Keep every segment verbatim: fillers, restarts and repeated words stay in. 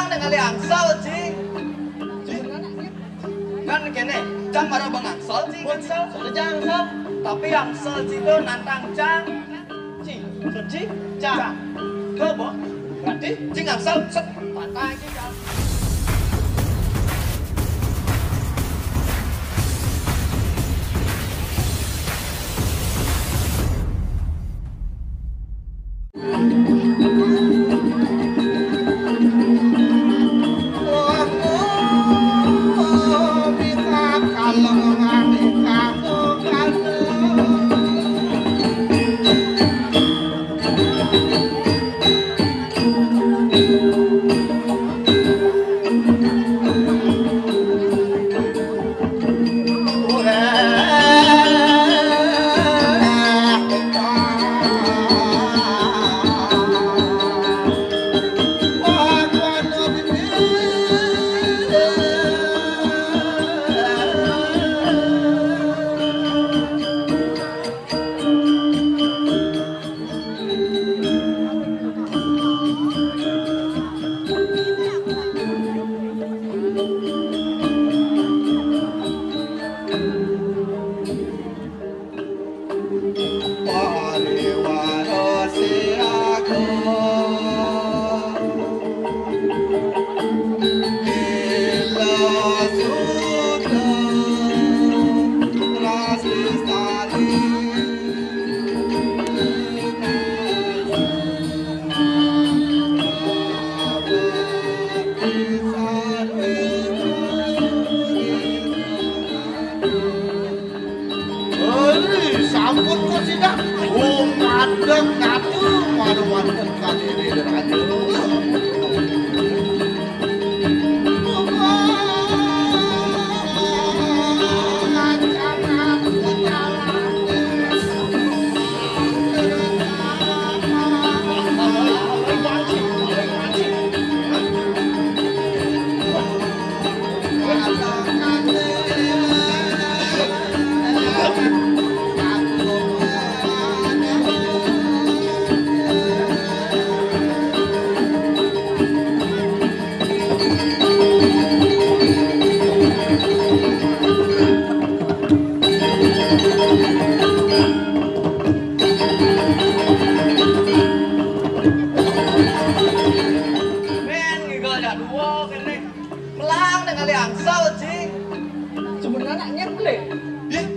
Ningali Angsel, Cing. Kan kéné, Cang mara Bang Angsel, Cing Angsel. Tapi Angsel, Cing, to nantang Cang. Cing, Cing, Cang. Cang. Coba. Berarti Cing Angsel, set, patah, Cing, Cang. Hei, sampun kok sidak. Oh, ngadeg, ngadeg, malu wonten kadiri raja. Mén, ngigal jadua kéné. Melang ningali Angsel, Cing. Sebenarnya nyet lé. Ih.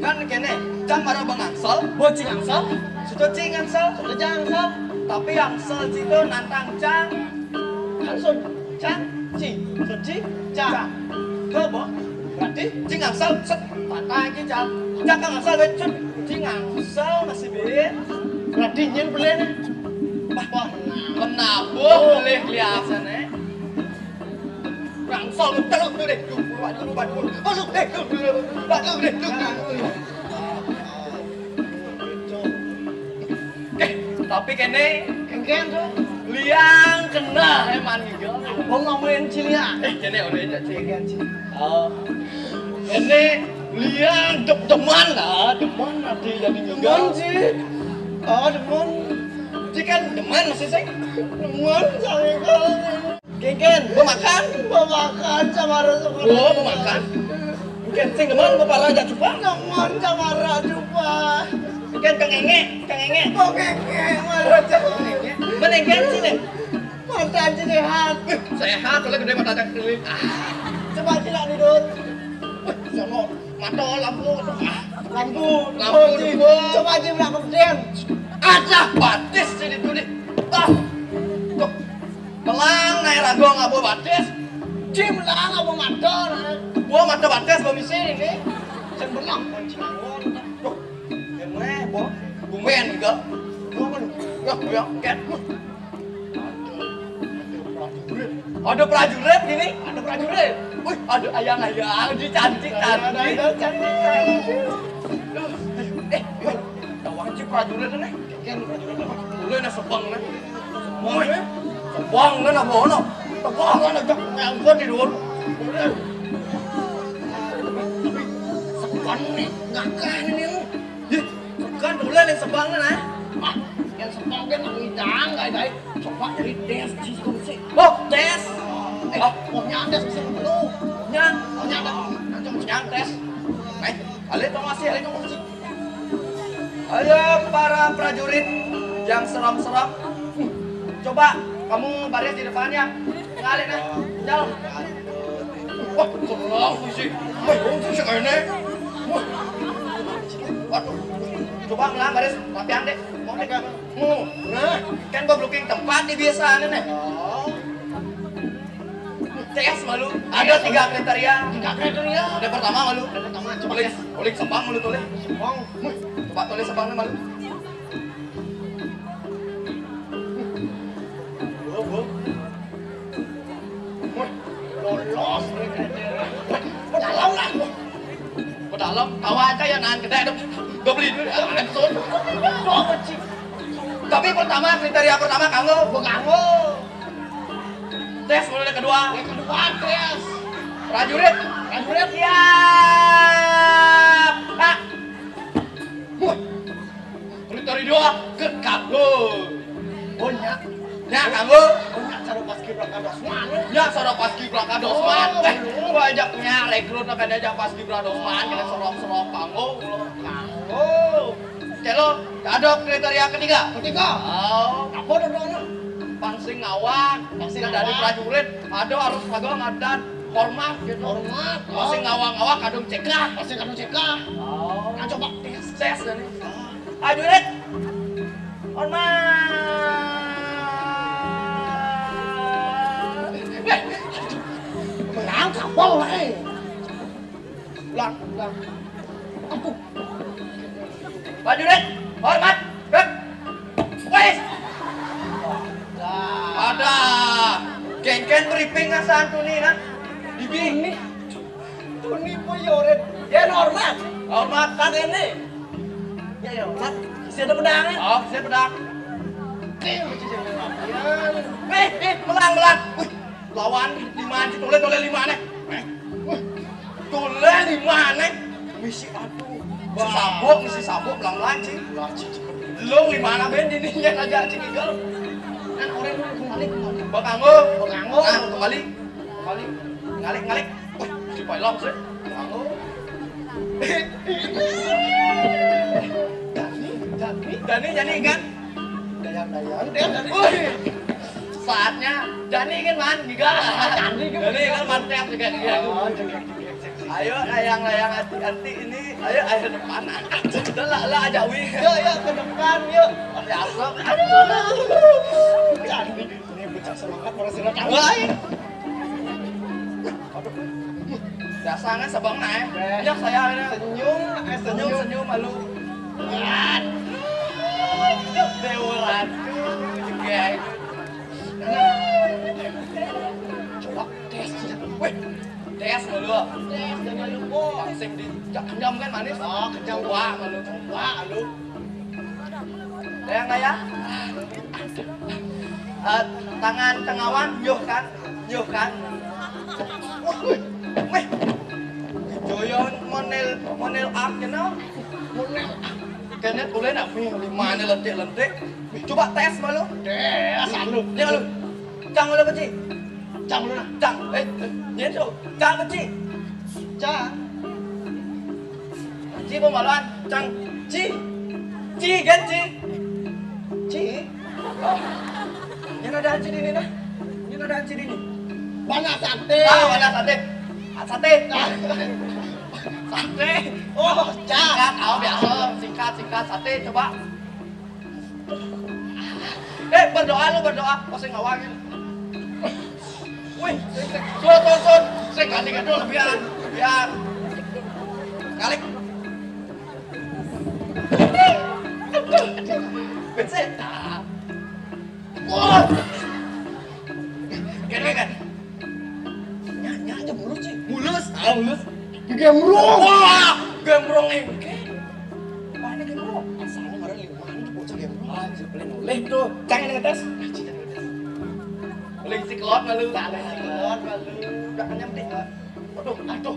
Kan kéné, Cang mara Bang Angsel. Bo Cing Angsel. Suto Cing Angsel. Suto Cang Angsel. Tapi Angsel Cing to nantang Cang. Angsel, Cang, Cing, Suto Cing, Cang. Coba. Berarti Cing Angsel, set, patah lagi, Cang. Cang Kang Angsel, wé, cut. Cing Angsel masih bin. Berarti nyén belih nih. Wah, wah. Kenapa belih kelihatannya? Rangsal lu terus tuh deh. Waduh, waduh, waduh, deh, waduh, deh. Eh, tapi kéné kénkén tuh. Liang kena éman ngigal. Oh, ngomongin Ciliang. Eh, kéné udah aja Ciliang. Oh. Ini liang de-, demen lah, demen nanti jadi ngigal. Demen sih. Oh, demen. Cik kan demen masih sih. Demen sama ngigal. Kénkén, mau makan? Mau makan sama rasa. Oh, mau makan? Kénkén sing demen mau para aja coba. Demen sama raja coba. Kénkén kang éngé, kang éngé. Mau kéngké, mau raja. Menengken sini. Mata aja sehat. Sehat, soalnya gedé mata aja keliling. Ah. Coba cilak nih, Dut. Wih, sama mata lampu. Ah. Lampu. Lampu, oh, Dut. Coba aja berapa persen? Ada batis sini tuh nih. Ah. Tuh. Melang naik rago ngabo batis. Cim lah ngabo mata, nah. Gua mata batis gua misi ini. Sing belang kunci ngawon. Tuh. Yang mana, Bo? Gumen juga. Gumen. Ya, ya, ket. Ada prajurit gini, ada prajurit. Wih, ada ayang-ayang, di cantik, cantik. Ada, ada, cantik, cantik. Eh, eh, tawang ci prajurit nih. Kan prajurit apa? Mulai na sebang nih. Sebang nih. Sebang nih, apa ono? Sebang kan aja ngangkut di luar. Sebang nih, ngakan ini lu. Ih, bukan, dolen yang sebang kan, ah? Ah, yang sebang kan ngidang, guys, guys. Coba dari tes, jis, kau sih. Oh, Ah, oh, nyantes bisa dulu. Nyang, oh, nyang, nyang, nyang tes. Baik, kalian tahu masih, kalian tahu masih. Ayo, para prajurit yang seram-seram, coba kamu baris di depannya. Ngalih nah, jalan. Wah, seram sih. Wah, untung sih kayaknya. Wah. Waduh. Coba ngelang baris, rapian deh. Mau deh. Nah, kan gua blocking tempat di biasa nih. Oh. Tes malu. Ada tiga kriteria. Tiga kriteria. Yang pertama malu. Yang pertama, coba ulik, tes. Ulik sepang malu tulis. Sepang. Coba tulis sepangnya malu. Lolos nih kriteria. Pedalam lah. Pedalam, tawa aja ya, nahan gede dong. Gue beli dulu, ya, langsung. Tapi pertama, kriteria pertama kanggo. Gua kanggo. Tes mulai kedua. Yang kedua, tes. Prajurit. Prajurit. Siap. Pak. Kriteria dua, ke kanggo. Oh, nya. Nya kanggo. Oh, nya cara pas kibra kados mana? Nya cara pas kibra kados mana? Oh. Eh, gua ajak nya rekrut, kan ajak pas kibra dos mana, kita serok-serok kanggo. Kanggo. Celo, ada kriteria ketiga. Ketiga. Oh. Apa dong? Pangsing ngawak, pangsing dari prajurit, ada harus kagak ngadan hormat gitu. Hormat. Pangsing ngawak-ngawak kadung cekah. Pangsing kadung cekah. Oh. Nah, coba tes. Tes nih. Prajurit. Hormat. Eh, menang kapal, eh. Ulang, ulang. Ampun. Prajurit, hormat. Wes. Ada. Kengken briefing ngasaan tuni nah. Bibi. Tuni po yoret. Ya, hormat. Hormat. Kan ini. Ya, ya, hormat. Isi ada pedang, ya? Oh, isi pedang. Eh, eh, eh, melang, melang. Wih, lawan lima anjing, toleh, toleh lima aneh. Eh, wih, toleh lima aneh. Misi, aduh. Si sabuk, misi sabuk, melang, melang, cing. Lu lima aneh ben, ini aja, cing, igal. Kan orang itu kembali, kembali. Bakanggo. Bakanggo. Nah, kembali. Kembali. Ngalik, ngalik. Wih, si Pai langsung. Bakanggo. Dani, Dani, Dani, Dani kan? Dayang, Dayang, Dayang, Dani. Wih. Saatnya Dani kan, man, juga. Dani kan. Dani kan mantap juga dia. Oh, juga, juga, juga. Ayo, layang-layang anti-anti ini. Ayo, ayo depan. Udah lah, lah aja, wih. Yuk, yuk, ke depan, yuk. Pakai asap. Aduh. Dani, ini bocah semangat, orang sudah tahu. Wah. Aduh. Dasarnya sebang naik. Eh. Ya, saya ada. Senyum, eh, senyum, senyum. Senyum, senyum, malu. Aduh. Dewa Ratu juga. Coba tes. Weh, tes malu. Tes, jangan lupa. Sing di, kejam kan manis? Oh, kejam. Coba malu. Coba, malu. Yang kayak, eh, tangan tengawan, nyuh kan, nyuh kan. Wih, wih. Joyon monel, monel art kena. Monel art. Kena boleh nak, wih, lima ni lentik-lentik. Wih, coba tes malu. Tes, anu. Ni malu. Cang malu kecil. Cang malu nak. Cang, eh, eh, ni tu. Cang kecil. Cang. Ci pembaluan, cang. Ci. Ci kan, ci. Ci. Oh. Ini ada ci di ini nah. Ini ada ci di ini. Banyak sate. Ah, banyak sate. Ah, sate. Sate. Oh, cang. Singkat, oh, biasa. Singkat, singkat. Sate, coba. Eh, berdoa lu, berdoa. Pas ngawangin. Wih, sun, sun, sun. Sing ganti gedul, biar, biar. Kalik. Bensin. Wah. Kan, kan. Nya, nya aja mulus, Ci. Mulus? Ah, mulus. Gembrong. Wah, gembrong engke. Mana gembrong? Asalnya marah lima, ini bocah gembrong. Ah, beli noleh tuh. Jangan ngetes. Beli si kelot malu. Beli si kelot malu. Udah kenyang deh. Aduh, aduh.